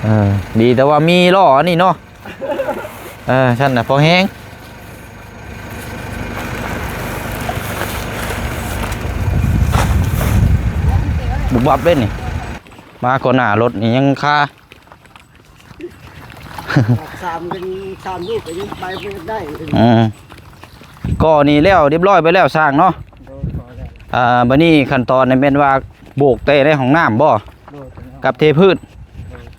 ເອີ ດີແຕ່ວ່າມີລໍ້ອັນນີ້ເນາະ. ເອີ ຊັ້ນນະພໍແຮງ. ບຸບບັບເດ້ນີ້ ມາກ່ອນໜ້າລົດນີ້ຍັງຄາ. ສາມເປັນສາມລູກກໍຍັງໄປບໍ່ໄດ້. ອືມ ກໍນີ້ແລ້ວຮຽບຮ້ອຍໄປແລ້ວ ຊ່າງເນາະ. ໂດຍ ກໍແລ້ວ. ອ່າ ບັດນີ້ຂັ້ນຕອນນີ້ແມ່ນວ່າໂບກແຕ່ໃນຫ້ອງນ້ຳບໍ່? ໂດຍ ກັບເທພື້ນ.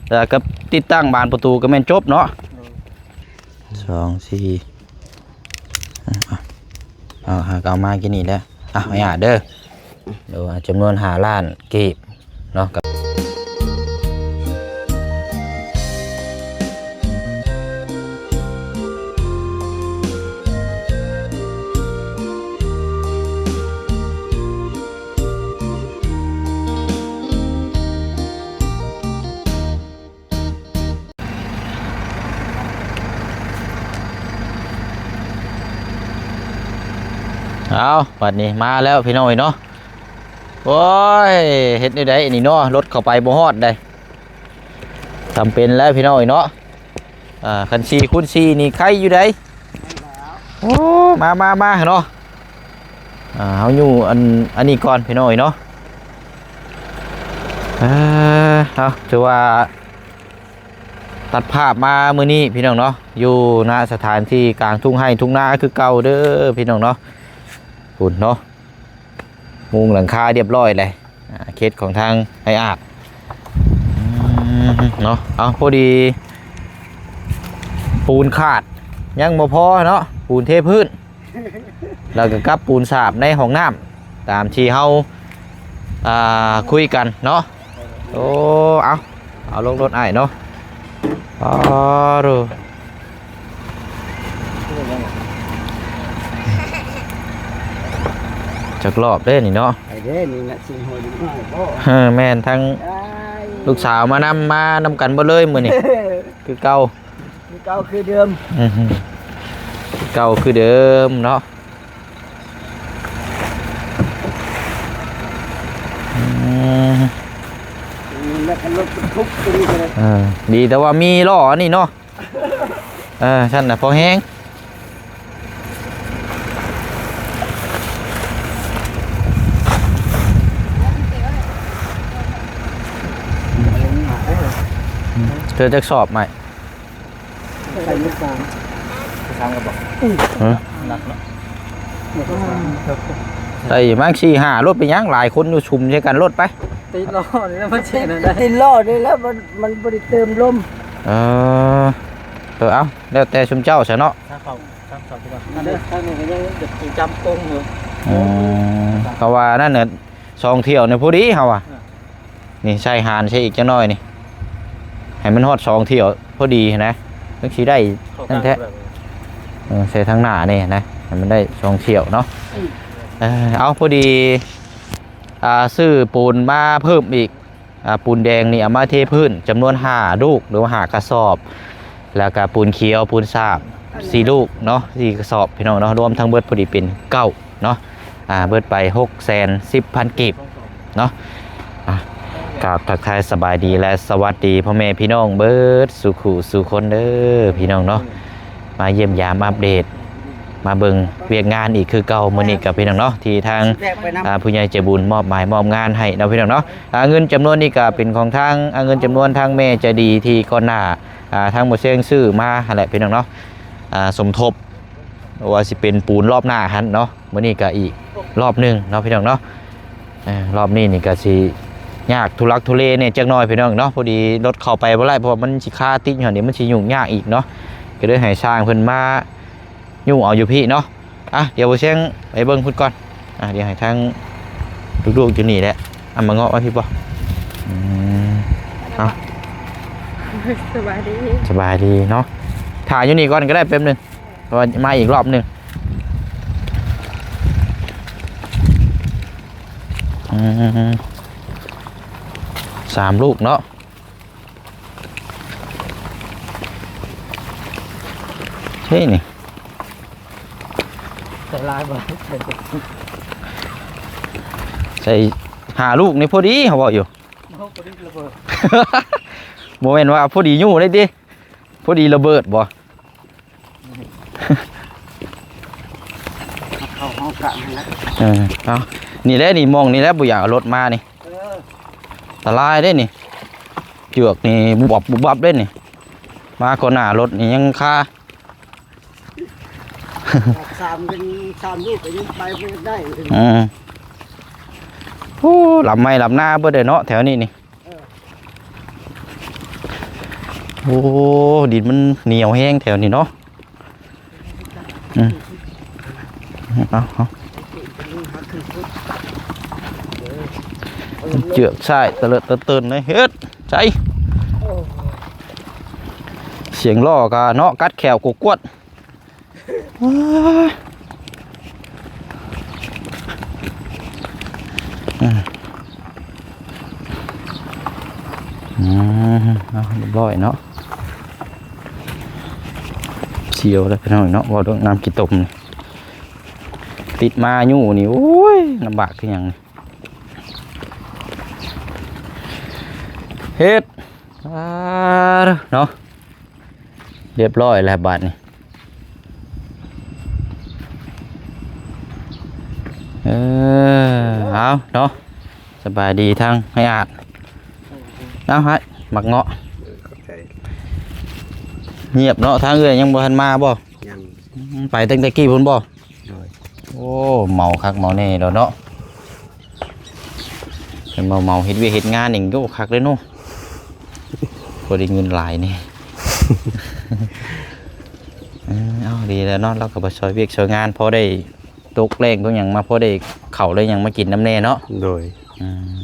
ໂດຍ ແລ້ວກັບຕິດຕັ້ງບານປະຕູກໍແມ່ນຈົບເນາະ. ໂດຍ ສອງ ສີ່ ເອົາ ຫາກເອົາມາກິນນີ້ແຫຼະ. ອ່ະ ອະນຸຍາດເດີ ໂດຍ ຈຳນວນຫ້າລ້ານກີບເນາະ. ເອົາ ບັດນີ້ມາແລ້ວພີ່ນ້ອງເອີຍເນາະ. ໂອ້ຍ ເຮັດແນວໃດອັນນີ້ເນາະ ລົດເຂົ້າໄປບໍ່ຮອດໃດ. ຈຳເປັນແລ້ວພີ່ນ້ອງເອີຍເນາະ. ອ່າ ຄັນສີ່ຄູນສີ່ນີ້ໄຄຢູ່ໃດ. ໂອ້ ມາ ມາ ມາເນາະ. ອ່າ ເຮົາຢູ່ອັນ ອັນນີ້ກ່ອນພີ່ນ້ອງເອີຍເນາະ. ເອີ ເອົາ ຖືວ່າຕັດພາບມາມື້ນີ້ພີ່ນ້ອງເນາະ ຢູ່ ນະ ສະຖານທີ່ກາງທົ່ງໄຮ່ທົ່ງນາຄືເກົ່າເດີພີ່ນ້ອງເນາະ. ພຸ້ນເນາະ ມຸງຫຼັງຄາຮຽບຮ້ອຍແລ້ວ. ອ່າ ເຂດຂອງທາງໄອອາດ ອືມ ເນາະ. ເອົາ ພໍດີປູນຂາດ ຍັງບໍ່ພໍເນາະ ປູນເທພື້ນ ແລ້ວກໍກັບປູນສາບໃນຫ້ອງນ້ຳ ຕາມທີ່ເຮົາ ອ່າ ຄຸຍກັນເນາະ. ໂອ້ ເອົາ ເອົາລົງລົດອ້າຍເນາະ. ອໍ ໂທ້ ຈັກລອບເດ້ນີ້ເນາະ. ໄປເດ້ນີ້ນະ ຊິໂຫຍເດັກນ້ອຍບໍ່? ເອີ ແມ່ນ ທັງ ອ້າຍ ລູກສາວມານຳ ມານຳກັນເບິດເລີຍມື້ນີ້ ຄືເກົ່າ ຄືເກົ່າຄືເດີມ. ອື ຄືເກົ່າຄືເດີມເນາະ. ອືມ ນີ້ແຫຼະ ຄັນລົດບັນທຸກຕົວນີ້ກໍໄດ້. ເອີ ດີແຕ່ວ່າມີລໍ້ອັນນີ້ເນາະ. ເອີ ຊັ້ນນະພໍແຮງ. ເທື່ອຈັກສອບໃໝ່? ໃສ່ມື້ສາມ ສາມກະບອກ. ຮະ? ໜັກເນາະ. ໃສ່ມາສີ່ຫ້າໂລດ ເປັນຫຍັງ? ຫຼາຍຄົນຢູ່ຊຸມໃສ່ກັນໂລດໄປ. ຕິດລໍ້ນີ້ແຫຼະ ມັນຊິອັນນັ້ນໄດ້ ຕິດລໍ້ນີ້ແຫຼະ ມັນ ມັນບໍ່ໄດ້ເຕີມລົມ. ເອີ ເອີ ເອົາ ແລ້ວແຕ່ຊຸມເຈົ້າຊະເນາະ. ທາງເຂົ້າ ທາງເຂົ້າທີ່ວ່າ ອັນນີ້ ທາງນີ້ກໍຍັງຈະຈຳກົງຢູ່. ອືມ ເພາະວ່ານັ້ນນະ ສອງຖ້ຽວນີ້ພໍດີເຮົາວ່າ. ເອີ ນີ້ໃສ່ຫານໃສ່ອີກຈັກໜ້ອຍນີ້ ໃຫ້ມັນຮອດສອງຖ້ຽວພໍດີຫັ້ນນະ ຈັ່ງຊິໄດ້ນັ້ນແທ້. ເອີ ໃສ່ທາງໜ້ານີ້ນະ ໃຫ້ມັນໄດ້ສອງຖ້ຽວເນາະ. ເອີ ເອົາ ພໍດີ ອ່າ ຊື້ປູນມາເພີ່ມອີກ. ອ່າ ປູນແດງນີ້ເອົາມາເທພື້ນຈຳນວນຫ້າລູກ ຫຼືວ່າຫ້າກະສອບ ແລ້ວກະປູນຂຽວ ປູນສາບ ສີ່ລູກເນາະ ສີ່ກະສອບພີ່ນ້ອງເນາະ. ລວມທັງເບິດພໍດີເປັນເກົ້າເນາະ. ອ່າ ເບິດໄປຫົກແສນສິບພັນກີບເນາະ. ອ່າ ກາບທັກທາຍສະບາຍດີ ແລະ ສະຫວັດດີພໍ່ແມ່ພີ່ນ້ອງເບິດສູ່ຄູ່ສູ່ຄົນເດີພີ່ນ້ອງເນາະ. ມາຢ້ຽມຢາມອັບເດດ ມາເບິ່ງວຽກງານອີກຄືເກົ່າ. ມື້ນີ້ກໍພີ່ນ້ອງເນາະ ທີ່ທາງ ອ່າ ຜູ້ໃຫຍ່ໃຈບຸນມອບໝາຍມອບງານໃຫ້ເນາະ ພີ່ນ້ອງເນາະ. ອ່າ ເງິນຈຳນວນນີ້ກໍເປັນຂອງທາງ ອ່າ ເງິນຈຳນວນທາງແມ່ໃຈດີທີ່ກ່ອນໜ້າ ອ່າ ທາງບໍ່ແຊງຊື້ມາຫັ້ນແຫຼະ ພີ່ນ້ອງເນາະ. ອ່າ ສົມທົບວ່າຊິເປັນປູນລອບໜ້າຫັ້ນເນາະ. ມື້ນີ້ກໍອີກລອບໜຶ່ງເນາະ ພີ່ນ້ອງເນາະ. ເອີ ລອບນີ້ນີ້ກໍຊິຍາກທຸລັກທຸເລແດ່ຈັກໜ້ອຍ ພີ່ນ້ອງເນາະ. ພໍດີລົດເຂົ້າໄປບໍ່ໄດ້ ເພາະວ່າມັນຊິຄາຕິດຢູ່ຫັ້ນເດ ມັນຊິຫຍຸ້ງຍາກອີກເນາະ. ກໍເລີຍໃຫ້ຊ່າງເພິ່ນມາຍູ້ເອົາຢູ່ພີ້ເນາະ. ອ່ະ ດຽວບໍ່ແຊງໄປເບິ່ງພຸ້ນກ່ອນ. ອ່ະ ດຽວໃຫ້ທາງລູກໆຢູ່ນີ້ແຫຼະ. ອ່ະ ມາເງາະໄວ້ພີ້ບໍ່? ອືມ ເອົາ ສະບາຍດີ ສະບາຍດີເນາະ. ຖ້າຢູ່ນີ້ກ່ອນກໍໄດ້ແປັບໜຶ່ງ ເພາະວ່າມາອີກລອບໜຶ່ງ. ອືມ ສາມລູກເນາະ. ເຮີ້ຍ ນີ້ ໃສ່ຫຼາຍບໍ່? ໃສ່ຫ້າລູກນີ້ພໍດີ ເຮົາເວົ້າຢູ່. ໂອ້ ພໍດີລະເບີດ. ບໍ່ແມ່ນວ່າພໍດີຢູ່ໄດ້ຕິ? ພໍດີລະເບີດບໍ່? ເຂົ້າຫ້ອງກະຫັ້ນແຫຼະ. ເອີ ເອົາ ນີ້ແຫຼະນີ້ ໝ່ອງນີ້ແຫຼະ ບໍ່ຢາກເອົາລົດມານີ້. ເອີ ອັນຕະລາຍເດ້ນີ້ ເຈືອກນີ້ບຸບບັບບຸບບັບເດ້ນີ້. ມາກ່ອນໜ້າລົດນີ້ຍັງຄາ ສາມເປັນສາມລູກກໍຍັງໄປບໍ່ໄດ້. ອືມ ໂອ້ ລຳໄຮ່ລຳນາເບິດເດ້ເນາະ ແຖວນີ້ນີ້. ເອີ ໂອ້ ດິນມັນໜຽວແຮງແຖວນີ້ເນາະ. ອືມ ເອົາ ເອົາ ເຈືອກຊາຍຕະເລີດຕະເຕີນເລີຍ ເຮັດໃສ. ສຽງລໍ້ກະເນາະ ກັດແຂ້ວກວດໆ. ອືມ ອືມ ເອົາ ຮຽບຮ້ອຍເນາະ. ສຽວແລ້ວພີ່ນ້ອງເນາະ ເວົ້າເລື່ອງນ້ຳຂີ້ຕົມນີ້ ຕິດມາຢູ່ນີ້ ໂອ້ຍ ລຳບາກຄືຫຍັງນີ້ ເຮັດ ອ່າ ເນາະ. ຮຽບຮ້ອຍແລ້ວບາດນີ້ ເອີ ເອົາເນາະ ສະບາຍດີທາງໃຫ້ອາດ. ເອົາ ໃຫ້ໝາກເງາະ ເອີ ຂອບໃຈ. ງຽບເນາະ ທາງເອື້ອຍຍັງບໍ່ທັນມາບໍ່? ຍັງ. ອືມ ໄປຕັ້ງແຕ່ກີ້ພຸ້ນບໍ່? ໂດຍ. ໂອ້ ເມົາຄັກເມົາແນ່ແລ້ວເນາະ. ເພິ່ນມາເມົາເຮັດວຽກເຮັດງານເອງ ໂອ້ ຄັກເດ້ເນາະ ພໍໄດ້ເງິນຫຼາຍນີ້. ເອີ ເອົາ ດີແລ້ວເນາະ ລາວກໍມາຊ່ອຍວຽກຊ່ອຍງານ ພໍໄດ້ຕົກແລ້ງຕົກຫຍັງມາ ພໍໄດ້ເຂົ້າໄດ້ຫຍັງມາກິນນຳແດ່ເນາະ. ໂດຍ. ອືມ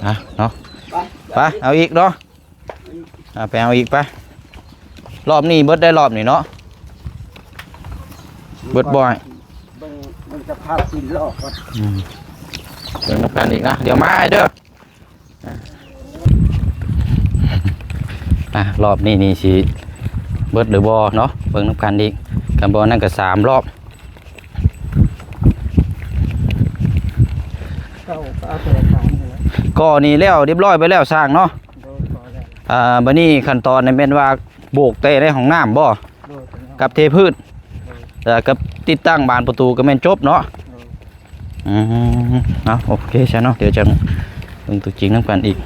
ອ່ະເນາະ ໄປ ໄປ ເອົາອີກເນາະ ອ່າ ໄປເອົາອີກໄປ. ຮອບນີ້ເບິດໄດ້ ຮອບນີ້ເນາະ ເບິດບໍ່ອ້າຍ? ເບິ່ງ ເບິ່ງສະພາບກິນລອກກ່ອນ. ອືມ ເບິ່ງນຳກັນອີກນະ ດຽວມາເດີ. ອ່າ ຮອບນີ້ນີ້ຊິເບິດຫຼືບໍ່ເນາະ ເບິ່ງນຳກັນອີກ. ຄັນບໍ່ນັ້ນກໍສາມຮອບ. ເອົາ ກໍເອົາແຕ່ລະຄັ້ງນີ້ແຫຼະ ກໍນີ້ແລ້ວ ຮຽບຮ້ອຍໄປແລ້ວ ສ້າງເນາະ. ໂດຍ ກໍແລ້ວ. ອ່າ ບັດນີ້ຂັ້ນຕອນນີ້ແມ່ນວ່າໂບກແຕ່ໃນຫ້ອງນ້ຳບໍ່? ໂດຍ ກັບເທພື້ນ. ໂດຍ. ແລ້ວກັບຕິດຕັ້ງບານປະຕູກໍແມ່ນຈົບເນາະ. ໂດຍ. ອືມ ເອົາ ໂອເຄຊະເນາະ ດຽວຈັ່ງເບິ່ງຕົວຈິງນຳກັນອີກ.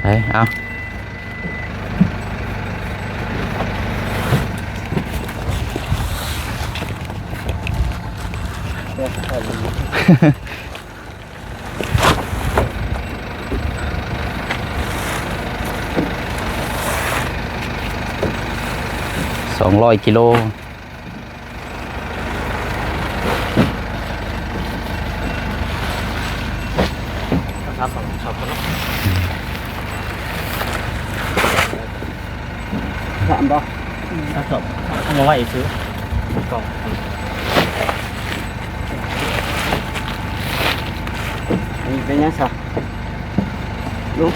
ໄປ ເອົາ ສອງຮ້ອຍກິໂລ. ຖາມບໍ່? ຖ້າສອບເອົາມາໄວ້ຊື່ ກ່ອງ ອັນນີ້ເປັນຫຍັງຊະລຸງ?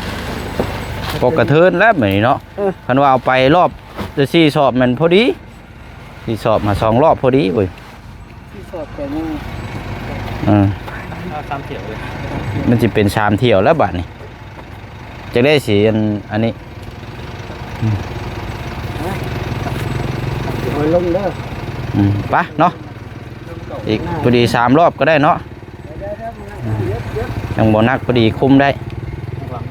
ປົກກະເທີນແລ້ວບາດນີ້ເນາະ. ເອີ ຄັນວ່າເອົາໄປລອບ ແຕ່ສີ່ສອບແມ່ນພໍດີ ສີ່ສອບມາສອງລອບພໍດີເວີຍ. ສີ່ສອບກໍຍັງ ເອີ ເອົາສາມຖ້ຽວເລີຍ ມັນຊິເປັນສາມຖ້ຽວແລ້ວບາດນີ້. ຈັກໄດ້ຊິອັນ ອັນນີ້ ອືມ ເອົາລົງເດີ. ອືມ ໄປເນາະ ອີກພໍດີສາມລອບກໍໄດ້ເນາະ. ຍັງບໍ່ໜັກ ພໍດີຄຸມໄດ້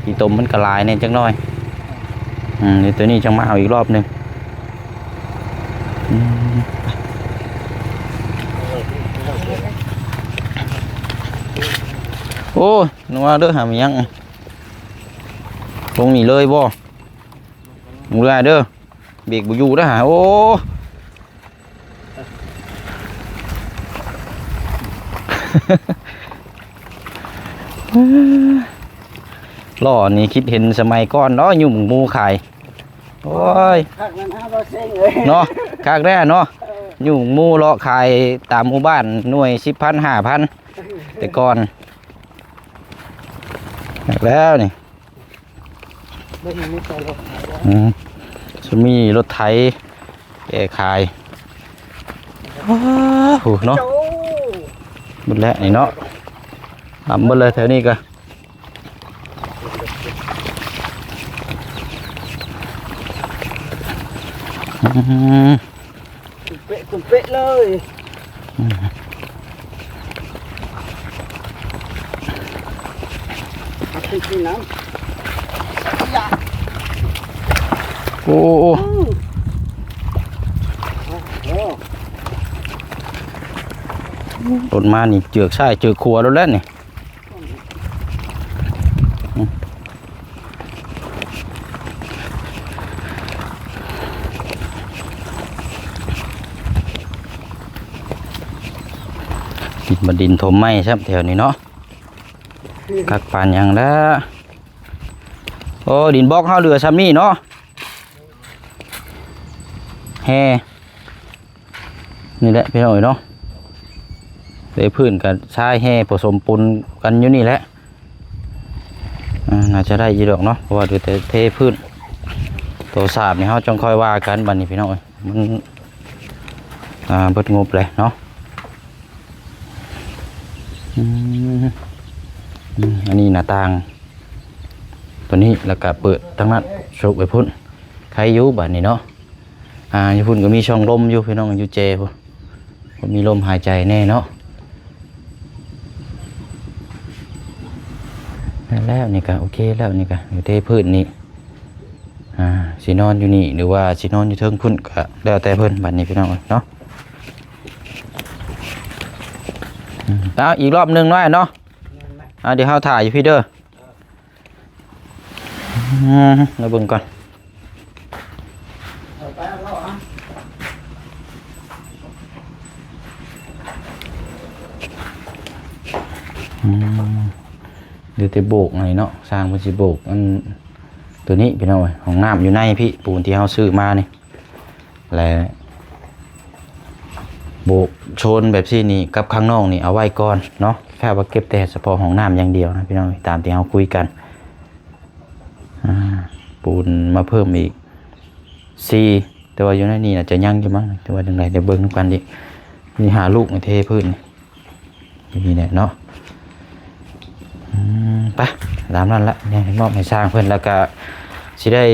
ຂີ້ຕົມມັນກໍຫຼາຍແດ່ຈັກໜ້ອຍ. ອືມ ດຽວໂຕນີ້ຈັ່ງມາເອົາອີກລອບໜຶ່ງ. ອືມ ໂອ້ຍ ນົວເດີ ຫາມັນຍັງ ລົງນີ້ເລີຍບໍ່? ເມື່ອຍເດີ ເບກບໍ່ຢູ່ເດີຫາ. ໂອ້ ລໍ້ນີ້ຄິດເຫັນສະໄໝກ່ອນເນາະ ຍຸ່ມໝູຂາຍ. ໂອ້ຍ ຄັກນັ້ນຫາບໍ່ເຊັງເອີຍ ເນາະ ຄັກແທ້ເນາະ. ເອີ ຍູ້ໝູ່ເລາະຂາຍຕາມໝູ່ບ້ານ ໜ່ວຍສິບພັນ ຫ້າພັນ ແຕ່ກ່ອນ. ແລ້ວນີ້ ເບິ່ງມີແຕ່ລົດໄຖ ອືມ ຊິມີລົດໄຖແກ່ຂາຍ. ວ້າວ ເນາະ ໂອ້ ໝົດແລ້ວນີ້ເນາະ ອຳເບິດເລີຍແຖວນີ້ກະ ອືມ ເປະ ເປະເລີຍ ອືມ ເອົາຂຶ້ນ ຂຶ້ນນຳ ໂອ້ ໂອ້ ລົດມານີ້ເຈືອກຊ້າຍເຈືອກຂວາໂລດແລ້ວນີ້. ດິນ ບັດດິນຖົມໃໝ່ຊ້ຳແຖວນີ້ເນາະ ຄັກປານຫຍັງລະ. ໂອ້ ດິນບລັອກເຮົາເຫຼືອຊ່ຳນີ້ເນາະ ແຮ່ ນີ້ແຫຼະພີ່ນ້ອງເອີຍເນາະ ເທພື້ນກັບຊາຍແຮ່ ປະສົມປົນກັນຢູ່ນີ້ແຫຼະ. ອ່າ ໜ້າຈະໄດ້ຢູ່ດອກເນາະ ເພາະວ່າເຫຼືອແຕ່ເທພື້ນ ໂຕສາບນີ້ເຮົາຈັ່ງຄ່ອຍວ່າກັນບັດນີ້ພີ່ນ້ອງເອີຍ ມັນ ອ່າ ເບິດງົບແລ້ວເນາະ. ອືມ ອືມ ອັນນີ້ໜ້າຕ່າງໂຕນີ້ ແລ້ວກະເປີດທາງນັ້ນ ໂຊກໄປພຸ້ນ ໄຄຢູ່ບາດນີ້ເນາະ. ອ່າ ຢູ່ພຸ້ນກໍມີຊ່ອງລົມຢູ່ພີ່ນ້ອງ ຢູ່ແຈພຸ້ນ ພໍມີລົມຫາຍໃຈແດ່ເນາະ. ແລ້ວນີ້ກະໂອເຄແລ້ວ ນີ້ກະຢູ່ເທພື້ນນີ້ ອ່າ ຊິນອນຢູ່ນີ້ ຫຼືວ່າຊິນອນຢູ່ເທິງພຸ້ນ ກະແລ້ວແຕ່ເພິ່ນບາດນີ້ພີ່ນ້ອງເອີຍເນາະ. ອືມ ເອົາອີກລອບໜຶ່ງໜ້ອຍເນາະ ອ່າ ດຽວເຮົາຖ່າຍຢູ່ພີ້ເດີ. ອືມ ມາເບິ່ງກ່ອນ ອືມ ເຫຼືອແຕ່ໂບກໃຫ້ເນາະ ຊ່າງເພິ່ນຊິໂບກອັນໂຕນີ້ພີ່ນ້ອງເອີຍ ຫ້ອງນ້ຳຢູ່ໃນພີ້ ປູນທີ່ເຮົາຊື້ມານີ້ ແລະ ໂບກໂຊນແບບຊີ້ນີ້ກັບຂ້າງນອກນີ້ເອົາໄວ້ກ່ອນເນາະ ແຄ່ວ່າເກັບແຕ່ສະເພາະຫ້ອງນ້ຳຢ່າງດຽວນະພີ່ນ້ອງ ຕາມທີ່ເຮົາຄຸຍກັນ. ອ່າ ປູນມາເພີ່ມອີກສີ່ ແຕ່ວ່າຢູ່ໃນນີ້ອາດຈະຍັງຢູ່ມັ້ງ ແຕ່ວ່າຈັ່ງໃດ ດຽວເບິ່ງນຳກັນອີກ. ມີຫ້າລູກ ເທພື້ນ ຢູ່ນີ້ແຫຼະເນາະ. ອືມ ໄປ ຕາມນັ້ນລະ ຍັງໃຫ້ມອບໃຫ້ຊ່າງເພິ່ນ ແລ້ວກະຊິໄດ້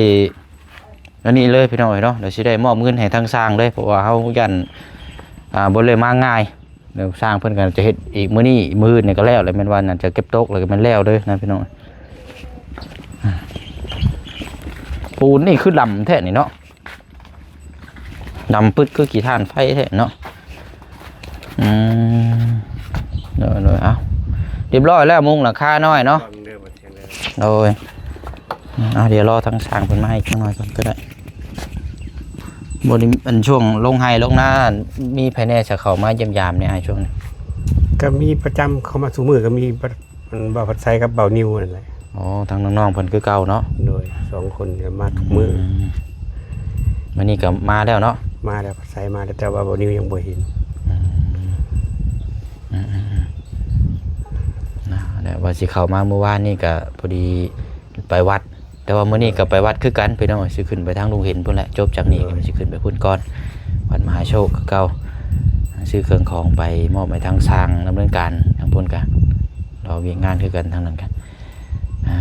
ອັນນີ້ເລີຍພີ່ນ້ອງເອີຍເນາະ ດຽວຊິໄດ້ມອບເງິນໃຫ້ທາງຊ່າງເລີຍ ເພາະວ່າເຮົາຢ້ານ ອ່າ ບໍ່ໄດ້ມາງ່າຍ. ດຽວຊ່າງເພິ່ນກໍຈະເຮັດອີກມື້ນີ້ ມື້ອື່ນນີ້ກໍແລ້ວແຫຼະ ແມ່ນວ່ານັ້ນຈະເກັບຕົກ ແລ້ວກໍແມ່ນແລ້ວເດີນະພີ່ນ້ອງ. ປູນນີ້ຄືດຳແທ້ນີ້ເນາະ ດຳປຶດຄືຂີ້ຖ່ານໄຟແທ້ເນາະ. ອືມ ໂດຍໆ ເອົາ ຮຽບຮ້ອຍແລ້ວ ມຸງຫຼັງຄານ້ອຍເນາະ. ໂດຍ ເອົາ ດຽວລໍທາງຊ່າງເພິ່ນມາໃຫ້ຈັກໜ້ອຍກ່ອນກໍໄດ້. ບໍ່ໄດ້ ອັນ ຊ່ວງລົງໄຮ່ລົງນາ ມີໃຜແດ່ຈະເຂົ້າມາຢ້ຽມຢາມນີ້ອ້າຍ ຊ່ວງນີ້? ກໍມີປະຈຳ ເຂົ້າມາຊຸມື້ກໍມີ ອັນ ບ່າວພັດໄຊກັບບ່າວນິວນັ້ນແຫຼະ. ອໍ ທາງນ້ອງໆເພິ່ນຄືເກົ່າເນາະ. ໂດຍ ສອງຄົນກໍມາທຸກມື້. ອືມ ມື້ນີ້ກໍມາແລ້ວເນາະ? ມາແລ້ວ ໃສ່ມາແລ້ວ ແຕ່ວ່າບ່າວນິວຍັງບໍ່ເຫັນ. ອືມ ອືມໆ ນະ ແລ້ວວ່າຊິເຂົ້າມາມື້ວານນີ້ກໍພໍດີໄປວັດ ແຕ່ວ່າມື້ນີ້ກໍໄປວັດຄືກັນພີ່ນ້ອງ ຊິຂຶ້ນໄປທາງດົງເຫັນພຸ້ນແຫຼະ. ຈົບຈາກນີ້ກໍຊິຂຶ້ນໄປພຸ້ນກ່ອນ ວັດມະຫາໂຊກຄືເກົ່າ ຊື້ເຄື່ອງຂອງໄປມອບໃຫ້ທາງຊ່າງດຳເນີນການທາງພຸ້ນກະ ລໍວຽກງານຄືກັນທາງນັ້ນກະ. ອ່າ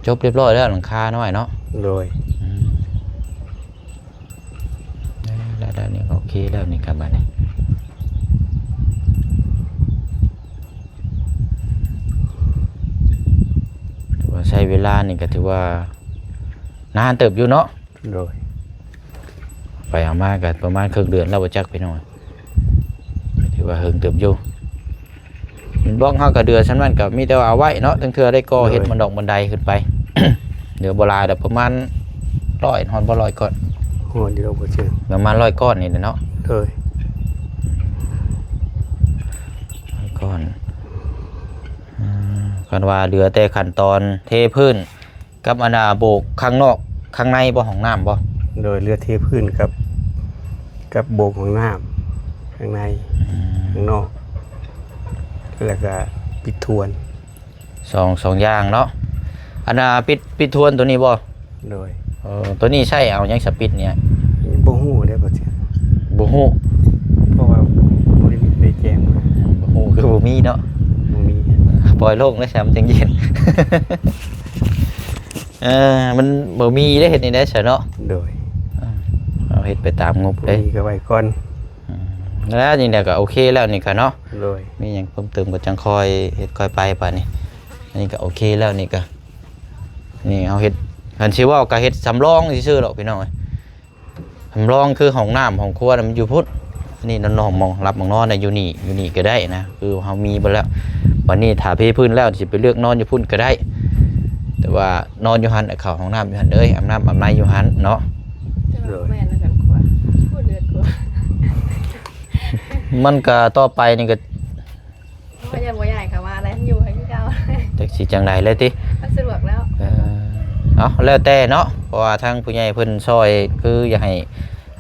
ຈົບຮຽບຮ້ອຍແລ້ວຫຼັງຄານ້ອຍເນາະ? ໂດຍ ອືມ ແລ້ວໆ ນີ້ໂອເຄແລ້ວນີ້ກະບາດນີ້ ຖືວ່າໃຊ້ເວລານີ້ກະຖືວ່ານານເຕີບຢູ່ເນາະ? ໂດຍ ໄປເອົາມາກໍປະມານເຄິ່ງເດືອນແລ້ວບໍ່ຈັກພີ່ນ້ອງ ຖືວ່າເຫິງເຕີບຢູ່. ເປັນບລັອກເຮົາກໍເດືອສ່ຳນັ້ນ ກໍມີແຕ່ວ່າເອົາໄວ້ເນາະ ເຖິງເທື່ອໄດ້ກໍ່ເຮັດ ໂດຍ ບັນດອກບັນໄດຂຶ້ນໄປ ເຫຼືອບໍ່ຫຼາຍດອກ ປະມານຮ້ອຍ ຮອດບໍ່ຮ້ອຍກ້ອນ ຮອດຢູ່ດອກບໍ່ເຊີງ ປະມານຮ້ອຍກ້ອນນີ້ແຫຼະເນາະ. ໂດຍ ຮ້ອຍກ້ອນ ອືມ ຄັນວ່າເຫຼືອແຕ່ຂັ້ນຕອນເທພື້ນ ກັບອັນນ່າໂບກຂ້າງນອກ ຂ້າງໃນບໍ່ ຫ້ອງນ້ຳບໍ່? ໂດຍ ເຫຼືອເທພື້ນກັບ ກັບໂບກຫ້ອງນ້ຳ ຂ້າງໃນ ອືມ ຂ້າງນອກ ແລ້ວກະປິດທວນ ສອງ ສອງຢ່າງເນາະ. ອັນນ່າ ປິດ ປິດທວນໂຕນີ້ບໍ່? ໂດຍ. ເອີ ໂຕນີ້ໃຊ້ເອົາຫຍັງສະປິດນີ້? ບໍ່ຮູ້ເດ້ ບໍ່ເຊື່ອ ບໍ່ຮູ້ ເພາະວ່າບໍ່ໄດ້ມີຜູ້ໃດແຈ້ງມາ. ບໍ່ຮູ້ຄືບໍ່ມີເນາະ. ບໍ່ມີ. ປ່ອຍໂລ່ງເລີຍ ແຊມ ຈັ່ງເຢັນ. ເອີ ມັນບໍ່ມີເດ້ ເຮັດແນວໃດຊະເນາະ? ໂດຍ. ເອີ ເຮົາເຮັດໄປຕາມງົບເດ້ ມີກະໄວ້ກ່ອນ. ອືມ ແລ້ວນີ້ແຫຼະກະໂອເຄແລ້ວນີ້ກະເນາະ. ໂດຍ. ມີຫຍັງເພີ່ມເຕີມກະຈັ່ງຄ່ອຍເຮັດຄ່ອຍໄປບາດນີ້. ອັນນີ້ກະໂອເຄແລ້ວນີ້ກະ ນີ້ເຮົາເຮັດ ຄັນຊິເວົ້າກະເຮັດສຳລອງຊື່ໆດອກພີ່ນ້ອງເອີຍ. ສຳລອງຄືຫ້ອງນ້ຳຫ້ອງຄົວນະ ມັນຢູ່ພຸ້ນ. ອັນນີ້ນອນ ນອນໝ່ອງຫຼັບໝ່ອງນອນນະ ຢູ່ນີ້ ຢູ່ນີ້ກະໄດ້ນະ ຄືເຮົາມີເບິດແລ້ວ. ບາດນີ້ຖ້າເພພື້ນແລ້ວ ຊິໄປເລືອກນອນຢູ່ພຸ້ນກະໄດ້ ແຕ່ວ່ານອນຢູ່ຫັ້ນ ເຂົ້າຫ້ອງນ້ຳຢູ່ຫັ້ນເລີຍ ອາບນ້ຳອາບໃນຢູ່ຫັ້ນເນາະ. ແຕ່ວ່າ ໂດຍ ແມ່ນນະ ຄັນຄົວ ເລືອກຄົວ ມັນກະຕໍ່ໄປນີ້ກະ ເພາະວ່າຢ້ານບໍ່ຢາກໃຫ້ເຂົາມາແລ້ວ ຢູ່ໃຫ້ຄືເກົ່າ ຈັກຊິຈັ່ງໃດແລ້ວຕິ ມັນສະດວກແລ້ວ. ເອີ ເອົາ ແລ້ວແຕ່ເນາະ ເພາະວ່າທາງຜູ້ໃຫຍ່ເພິ່ນຊ່ອຍ ຄືຢາກໃຫ້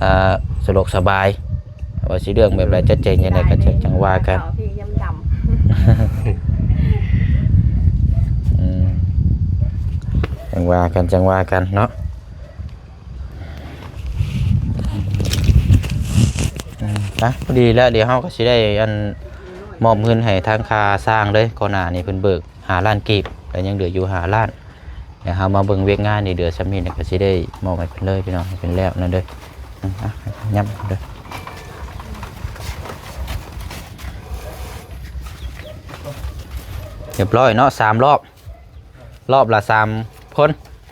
ອ່າ ສະດວກສະບາຍ ວ່າຊິເລື່ອງແບບໃດ ຈັດແຈງຈັ່ງໃດກະຈັ່ງ ຈັ່ງວ່າກັນ. ເຂົາທີ່ຢ້ຽມຢາມ ອືມ ຈັ່ງວ່າກັນ ຈັ່ງວ່າກັນເນາະ. ອືມ ໄປ ພໍດີແລ້ວ ດຽວເຮົາກະຊິໄດ້ ອັນ ມອບເງິນໃຫ້ທາງຄ່າຊ່າງເລີຍ. ກ່ອນໜ້ານີ້ເພິ່ນເບີກຫ້າລ້ານກີບ ແລ້ວຍັງເຫຼືອຢູ່ຫ້າລ້ານ. ດຽວເຮົາມາເບິ່ງວຽກງານນີ້ ເຫຼືອຊ່ຳນີ້ ແລ້ວກະຊິໄດ້ມອບໃຫ້ເພິ່ນເລີຍພີ່ນ້ອງ ໃຫ້ເພິ່ນແລ້ວນັ້ນເດີ. ອືມ ອ່ະ ຫຍັບເດີ ຮຽບຮ້ອຍເນາະ ສາມລອບ. ລອບລະສາມຄົນ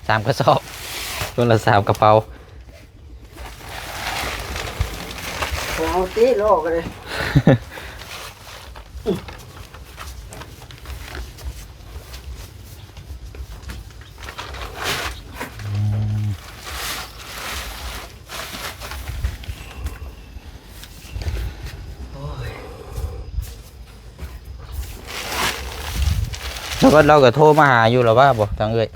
ສາມກະສອບ ຄົນລະສາມກະເປົາ. ເອົາຕິ ລອບກະໄດ້. ແລ້ວກໍ ລາວກໍໂທມາຫາຢູ່ລະວ່າບໍ່ ທາງເອື້ອຍ?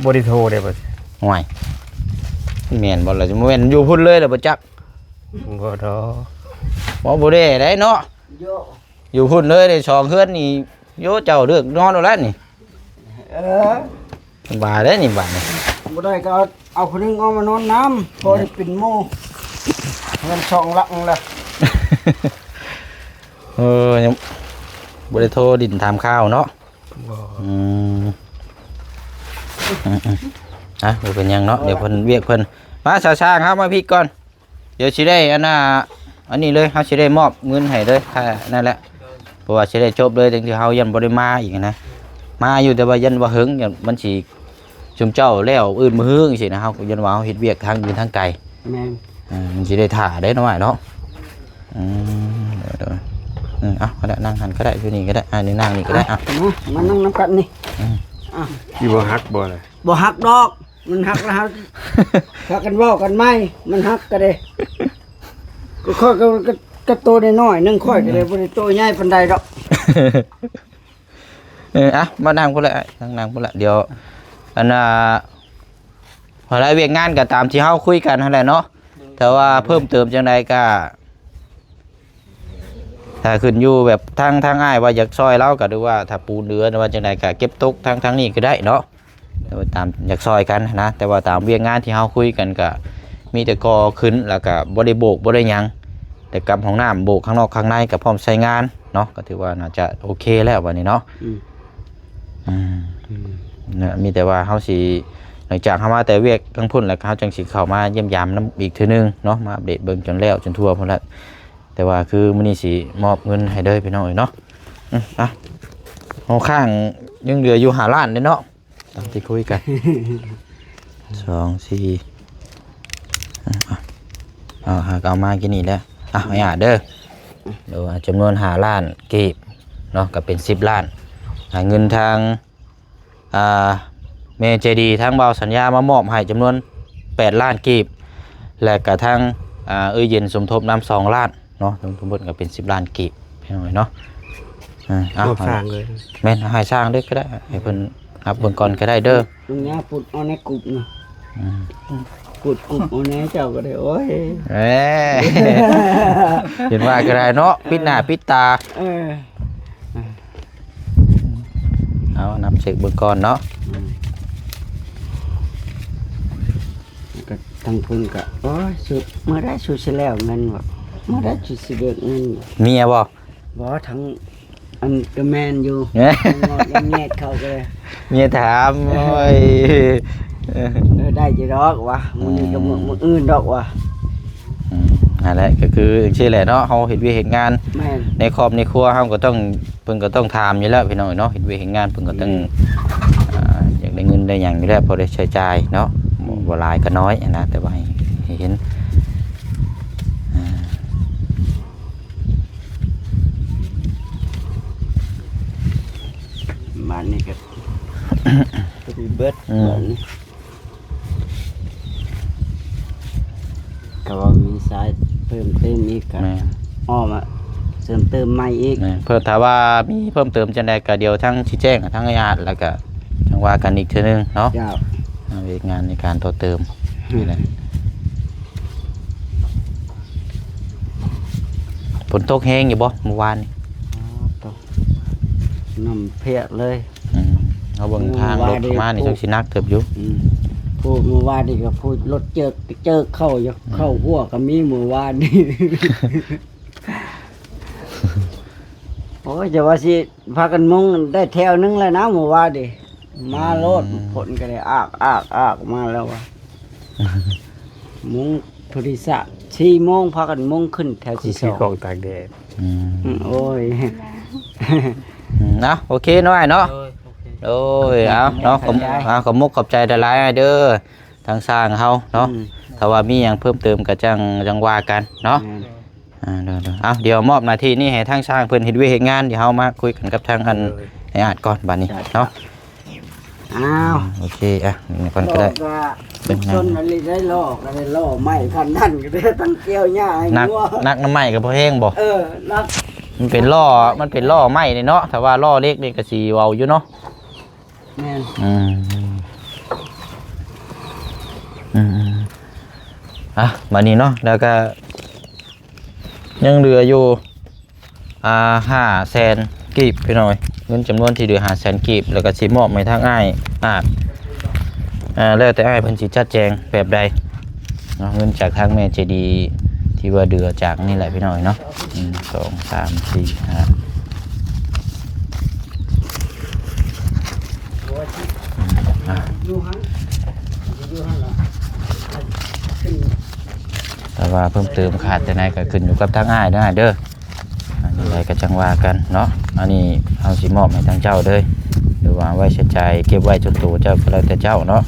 ບໍ່ໄດ້ໂທເດ້ ບໍ່. ໂອ້ຍ ແມ່ນບໍ່ລະ? ບໍ່ແມ່ນຢູ່ພຸ້ນເລີຍລະບໍ່ຈັກ? ບໍ່ດອກ. ບໍ່ ບໍ່ໄດ້ໄດ໋ເນາະ. ໂຢ ຢູ່ພຸ້ນເລີຍເດ້ ສອງເຮືອນນີ້. ໂຢ ເຈົ້າເລືອກນອນເອົາລະນີ້. ເອີ ສະບາຍເດ້ນີ້ບາດນີ້. ບໍ່ໄດ້ກໍເອົາ ເອົາຜູ້ໜຶ່ງອອກມານອນນຳ ພໍໄດ້ເປັນໝູ່. ເຮືອນສອງຫຼັງລະ. ເອີ ຍັງບໍ່ໄດ້ໂທດິນຖາມຂ່າວເນາະ. ບໍ່. ອືມ ອືມໆ ອ່ະ ບໍ່ເປັນຫຍັງເນາະ. ດຽວເພິ່ນວຽກເພິ່ນ. ມາ ສາວຊ່າງ ເຮົາມາພີ້ກ່ອນ. ດຽວຊິໄດ້ອັນນ່າ ອັນນີ້ເລີຍ ເຮົາຊິໄດ້ມອບເງິນໃຫ້ເລີຍ ຄ່ານັ້ນແຫຼະ. ເພາະວ່າຊິໄດ້ຈົບເລີຍ ຈັ່ງທີ່ເຮົາຢ້ານບໍ່ໄດ້ມາອີກນະ. ມາຢູ່ ແຕ່ວ່າຢ້ານວ່າເຫິງ ຢ້ານມັນຊິ ຊຸມເຈົ້າແລ້ວອື່ນມື້ຮືຈັ່ງຊີ້ນະ. ເຮົາກໍຢ້ານວ່າເຮົາເຮັດວຽກທາງອື່ນທາງໄກ. ແມ່ນ. ເອີ ມັນຊິໄດ້ຖ້າໄດ້ເນາະ ອ້າຍເນາະ. ອືມ ໂດຍໆ ອືມ ເອົາ ກໍໄດ້ ນັ່ງຫັ້ນກໍໄດ້ ຢູ່ນີ້ກໍໄດ້ ອ່າ ນີ້ນັ່ງນີ້ກໍໄດ້. ອ່ະ ອ່ະ ມາ ມານັ່ງນຳກັນນີ້. ອືມ ອ່ະ ຊິບໍ່ຫັກບໍ່ລະ? ບໍ່ຫັກດອກ. ມັນຫັກລະຫັກ ພາກັນເວົ້າກັນໃໝ່. ມັນຫັກກະເດ້ ຂ້ອຍກໍ ກໍ ກໍໂຕນ້ອຍໆໜຶ່ງ ຂ້ອຍກໍເລີຍ ອືມ ບໍ່ໄດ້ໂຕໃຫຍ່ປານໃດດອກ. ເອີ ອ່ະ ມານັ່ງພຸ້ນລະ ນັ່ງ ນັ່ງພຸ້ນລະ. ດຽວ ອັນນ່າ ເຮົາລະວຽກງານກໍຕາມທີ່ເຮົາຄຸຍກັນຫັ້ນແຫຼະເນາະ. ແຕ່ວ່າເພີ່ມເຕີມຈັ່ງໃດກໍ ຖ້າຂຶ້ນຢູ່ແບບທາງ ທາງອ້າຍວ່າຢາກຊ່ອຍລາວກໍ ຫຼືວ່າຖ້າປູນເຫຼືອ ຫຼືວ່າຈັ່ງໃດກໍເກັບຕົກທາງ ທາງນີ້ກໍໄດ້ເນາະ. ແຕ່ວ່າຕາມຢາກຊ່ອຍກັນນະ ແຕ່ວ່າຕາມວຽກງານທີ່ເຮົາຄຸຍກັນກໍມີແຕ່ກໍ່ຂຶ້ນ ແລ້ວກໍບໍ່ໄດ້ໂບກບໍ່ໄດ້ຫຍັງ ແຕ່ກັບຫ້ອງນ້ຳໂບກຂ້າງນອກຂ້າງໃນກໍພ້ອມໃຊ້ງານເນາະ. ກໍຖືວ່າໜ້າຈະໂອເຄແລ້ວບັດນີ້ເນາະ. ອືມ ອືມ ອືມ ນະ ມີແຕ່ວ່າເຮົາຊິ ຫຼັງຈາກເຮົາມາແຕ່ວຽກທາງພຸ້ນແລ້ວ ເຮົາຈັ່ງຊິເຂົ້າມາຢ້ຽມຢາມນຳອີກເທື່ອໜຶ່ງເນາະ ມາອັບເດດເບິ່ງຈົນແລ້ວຈົນທົ່ວພຸ້ນແຫຼະ. ແຕ່ວ່າຄືມື້ນີ້ຊິມອບເງິນໃຫ້ເດີພີ່ນ້ອງເອີຍເນາະ. ອືມ ອ່ະ ເຮົາຄ້າງຍັງເຫຼືອຢູ່ຫ້າລ້ານເດ້ເນາະ ຕາມທີ່ຄຸຍກັນ. ສອງ ສີ່ ອືມ ເອົາ ເອົາ ຫາກເອົາມາກິນນີ້ແຫຼະ. ອ່ະ ໃຫ້ອາເດີ ໂດຍ ຈຳນວນຫ້າລ້ານກີບເນາະ ກໍເປັນສິບລ້ານ. ອ່າ ເງິນທາງ ອ່າ ແມ່ໃຈດີທາງບ່າວສັນຍາມາມອບໃຫ້ຈຳນວນແປດລ້ານກີບ ແລະກະທາງ ອ່າ ເອື້ອຍເຢັນສົມທົບນຳສອງລ້ານເນາະ. ທັງໝົດກໍເປັນສິບລ້ານກີບພີ່ນ້ອງເອີຍເນາະ. ອ່າ ເອົາ ມອບຊ່າງເລີຍ. ແມ່ນ ເອົາໃຫ້ຊ່າງເລີຍກໍໄດ້ ໃຫ້ເພິ່ນຮັບເບິ່ງກ່ອນກໍໄດ້ເດີ. ລຸງຍາປຸດເອົາໃນກຸບນະ. ອືມ ອືມ ກຸດກຸບເອົາແດ່ເຈົ້າກໍໄດ້ ໂອ້ຍ ເອີ ເຫັນວ່າກໍໄດ້ເນາະ ປິດໜ້າປິດຕາ ເອີ ເອົານຳເຊັກເບິ່ງກ່ອນເນາະ ອືມ ກໍທາງເພິ່ນກໍ ໂອ້ຍ ສຸດ ເມື່ອໃດສຸດຊິແລ້ວເງິນ ວ່າ ເມື່ອໃດສຸດຊິເບີດເງິນ ເມຍບໍ່? ບໍ່ ທັງ ອັນກໍແມ່ນຢູ່ ເອີ ງອດຍັງແງດເຂົ້າເລີຍ ເມຍຖາມ ໂອ້ຍ ເອີ ເອີ ໄດ້ຢູ່ດອກວ່າ ອືມ ມື້ນີ້ກໍມື້ ມື້ອື່ນດອກວ່າ ອືມ ນັ້ນແຫຼະ ກໍຄືຈັ່ງຊີ້ແຫຼະເນາະ ເຮົາເຮັດວຽກເຮັດງານ ແມ່ນ ໃນຄອບໃນຄົວເຮົາກໍຕ້ອງ ເພິ່ນກໍຕ້ອງຖາມຢູ່ແລ້ວພີ່ນ້ອງເນາະ ເຮັດວຽກເຮັດງານເພິ່ນກໍຕ້ອງ ອືມ ອ່າ ຢາກໄດ້ເງິນໄດ້ຫຍັງຢູ່ແລ້ວ ພໍໄດ້ໃຊ້ຈ່າຍເນາະ ອືມ ບໍ່ຫຼາຍກໍນ້ອຍນະ ແຕ່ວ່າໃຫ້ ໃຫ້ເຫັນ ອ່າ ບາດນີ້ກໍ ກໍມີເບິດ ອືມ ບາດນີ້ ກໍວ່າມີສາຍເພີ່ມເຕີມອີກ ກໍ ແມ່ນ ອ້ອມມາເສີມເຕີມໃໝ່ອີກ ແມ່ນ ເພີ່ມ ຖ້າວ່າມີເພີ່ມເຕີມຈັ່ງໃດ ກໍດຽວທາງຊິແຈ້ງທາງອ້າຍອາດ ແລ້ວກໍຈັ່ງວ່າກັນອີກເທື່ອໜຶ່ງເນາະ ເຈົ້າ ເວກງານໃນການຕໍ່ເຕີມ ອືມ ນີ້ແຫຼະ ຝົນຕົກແຮງຢູ່ບໍ່ມື້ວານນີ້? ອໍ ຕົກ ນ້ຳພຽກເລີຍ ອືມ ເຮົາເບິ່ງທາງລົດມານີ້ ເມື່ອວານນີ້ ຈັກຊິໜັກເຕີບຢູ່ ອືມ ຜູ້ ເມື່ອວານນີ້ກໍຜູ້ລົດເຈິກ ເຈິກເຂົ້າຢູ່ ອືມ ເຂົ້າຫົວກໍມີເມື່ອວານນີ້ ໂອ້ຍ ຈະວ່າຊິພາກັນມຸງໄດ້ແຖວໜຶ່ງແລ້ວນະ ເມື່ອວານນີ້ ມາໂລດ ອືມ ຝົນກໍໄດ້ອາກ ອາກ ອາກມາແລ້ວວ່າ ມຸງ ໂທລະສັບ ສີ່ໂມງພາກັນມຸງຂຶ້ນແຖວທີສອງ ຄືກອງຕາກແດດ ອືມ ອືມ ໂອ້ຍ ອືມ ເອົາ ໂອເຄເນາະອ້າຍເນາະ ໂດຍ ໂອເຄ ໂດຍ ເອົາເນາະ ຂອບ ຂອບໃຈ ອ່າ ຂອບມຸກຂອບໃຈຫຼາຍໆເດີ ທາງຊ່າງເຮົາເນາະ ອືມ ຖ້າວ່າມີຫຍັງເພີ່ມເຕີມກໍຈັ່ງ ຈັ່ງວ່າກັນເນາະ ແມ່ນ ອ່າ ໂດຍໆ ເອົາ ດຽວມອບໜ້າທີ່ນີ້ໃຫ້ທາງຊ່າງເພິ່ນເຮັດວຽກເຮັດງານ ດຽວເຮົາມາຄຸຍກັນກັບທາງອັນ ໂດຍ ອ້າຍອາດກ່ອນບາດນີ້ເນາະ ອ້າວ ໂອເຄ ອ່ະ ນີ້ກ່ອນກໍໄດ້ ເປັນຫຍັງ ຊົນອັນນີ້ໄດ້ລໍ້ ກໍໄດ້ລໍ້ໄມ້ຄັນນັ້ນ ກໍໄດ້ຕັ້ງກ່ຽວຫຍ້າໃຫ້ງົວ ໜັກ ໜັກນຳໄມ້ກໍບໍ່ແຮງບໍ່? ເອີ ໜັກ ມັນເປັນລໍ້ ມັນເປັນລໍ້ໄມ້ນີ້ເນາະ ຖ້າວ່າລໍ້ເຫຼັກນີ້ກໍຊິເວົ້າຢູ່ເນາະ ແມ່ນ ອືມ ອືມໆ ອ່ະ ບາດນີ້ເນາະ ແລ້ວກໍຍັງເຫຼືອຢູ່ ອ່າ ຫ້າແສນກີບ ພີ່ນ້ອງເອີຍ ເງິນຈຳນວນທີ່ເຫຼືອຫ້າແສນກີບ ແລ້ວກໍຊິມອບໃຫ້ທາງອ້າຍອາດ ອ່າ ແລ້ວແຕ່ອ້າຍເພິ່ນຊິຈັດແຈງແບບໃດເນາະ ເງິນຈາກທາງແມ່ໃຈດີທີ່ວ່າເຫຼືອຈາກນີ້ແຫຼະ ພີ່ນ້ອງເອີຍເນາະ ໜຶ່ງ ສອງ ສາມ ສີ່ ຫ້າ ອ່າ ຖ້າວ່າເພີ່ມເຕີມຂາດຈັ່ງໃດກໍຂຶ້ນຢູ່ກັບທາງອ້າຍເດີ ເດີ ອັນໃດກໍຈັ່ງວ່າກັນເນາະ ອັນນີ້ເຮົາຊິມອບໃຫ້ທາງເຈົ້າເລີຍ ຫຼືວ່າໄວ້ໃຊ້ຈ່າຍເກັບໄວ້ສ່ວນໂຕເຈົ້າກໍແລ້ວແຕ່ເຈົ້າເນາະ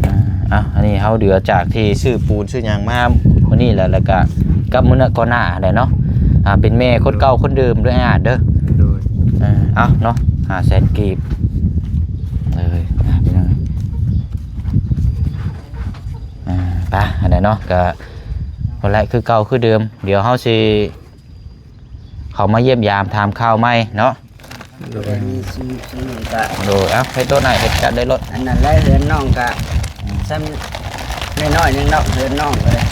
ອ່າ ເອົາ ອັນນີ້ເຮົາເຫຼືອຈາກທີ່ຊື້ປູນຊື້ຫຍັງມາມື້ນີ້ແຫຼະ ແລ້ວກໍກັບມື້ໜ້າກ່ອນໜ້າຫັ້ນແຫຼະເນາະ ອ່າ ເປັນແມ່ຄົນເກົ່າຄົນເດີມເດີ ອ້າຍອາດເດີ ໂດຍ ອ່າ ເອົາເນາະ ຫ້າແສນກີບເລີຍ ອ່າ ພີ່ນ້ອງ ອ່າ ໄປ ອັນໃດເນາະ ກໍ ນັ້ນແຫຼະ ຄືເກົ່າຄືເດີມ ດຽວເຮົາຊິເຂົ້າມາຢ້ຽມຢາມຖາມຂ່າວໃໝ່ເນາະ ໂດຍ ມີຊຸມ ຊຸມນີ້ກະ ໂດຍ ເອົາ ເຮັດໂຕໄດ້ ເຮັດຈັດໄດ້ໂລດ ອັນນັ້ນແຫຼະ ເຮືອນນ້ອງກະ ອືມ ຊ່ຳນ້ອຍໆໜຶ່ງເນາະ ເຮືອນນ້ອງກໍໄດ້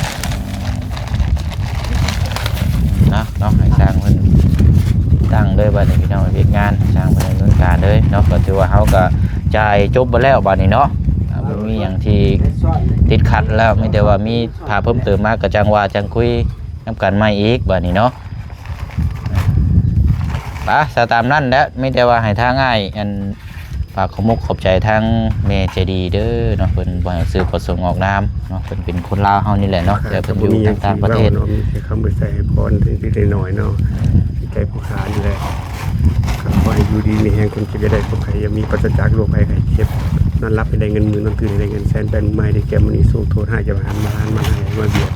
ນະ ເນາະ ໃຫ້ຊ່າງເພິ່ນຕັ້ງເລີຍບາດນີ້ ພີ່ນ້ອງ ວຽກງານຊ່າງເພິ່ນດຳເນີນການເລີຍເນາະ ກໍຖືວ່າເຮົາກໍຈ່າຍຈົບເບິດແລ້ວບາດນີ້ເນາະ ອ່າ ບໍ່ມີຫຍັງທີ່ຕິດຂັດແລ້ວ ມີແຕ່ວ່າມີຖ້າເພີ່ມເຕີມມາກໍຈັ່ງວ່າຈັ່ງຄຸຍນຳກັນໃໝ່ອີກບາດນີ້ເນາະ ໄປ ຊະຕາມນັ້ນແຫຼະ ມີແຕ່ວ່າໃຫ້ທາງອ້າຍ ອັນ ຝາກຂອບມຸກຂອບໃຈທາງແມ່ໃຈດີເດີເນາະ ເພິ່ນບໍ່ໃຫ້ຊື່ປະສົງອອກນາມເນາະ ເພິ່ນເປັນຄົນລາວເຮົານີ້ແຫຼະເນາະ ແຕ່ເພິ່ນຢູ່ທາງຕ່າງປະເທດ ເນາະ ມີແຕ່ຄຳອວຍໄຊໃຫ້ພອນ ເລັກໆນ້ອຍໆເນາະ ໃກ້ຜູ້ຂານີ້ແຫຼະ ກໍຂໍໃຫ້ຢູ່ດີມີແຮງ ຄົນເຈັບຢ່າໄດ້ພວກໄຂ້ ຢ່າມີປາສະຈາກໂລກໄພໄຂ້ເຈັບ ນອນຫຼັບໃຫ້ໄດ້ເງິນໝື່ນ ນອນຕື່ນໃຫ້ໄດ້ເງິນແສນ ແປງໃໝ່ໄດ້ແກ້ວມະນີ ໂຊກໂທດຮ້າຍຢ່າມາຫັນມາຮ້ານມາຮ້າຍມາບຽດ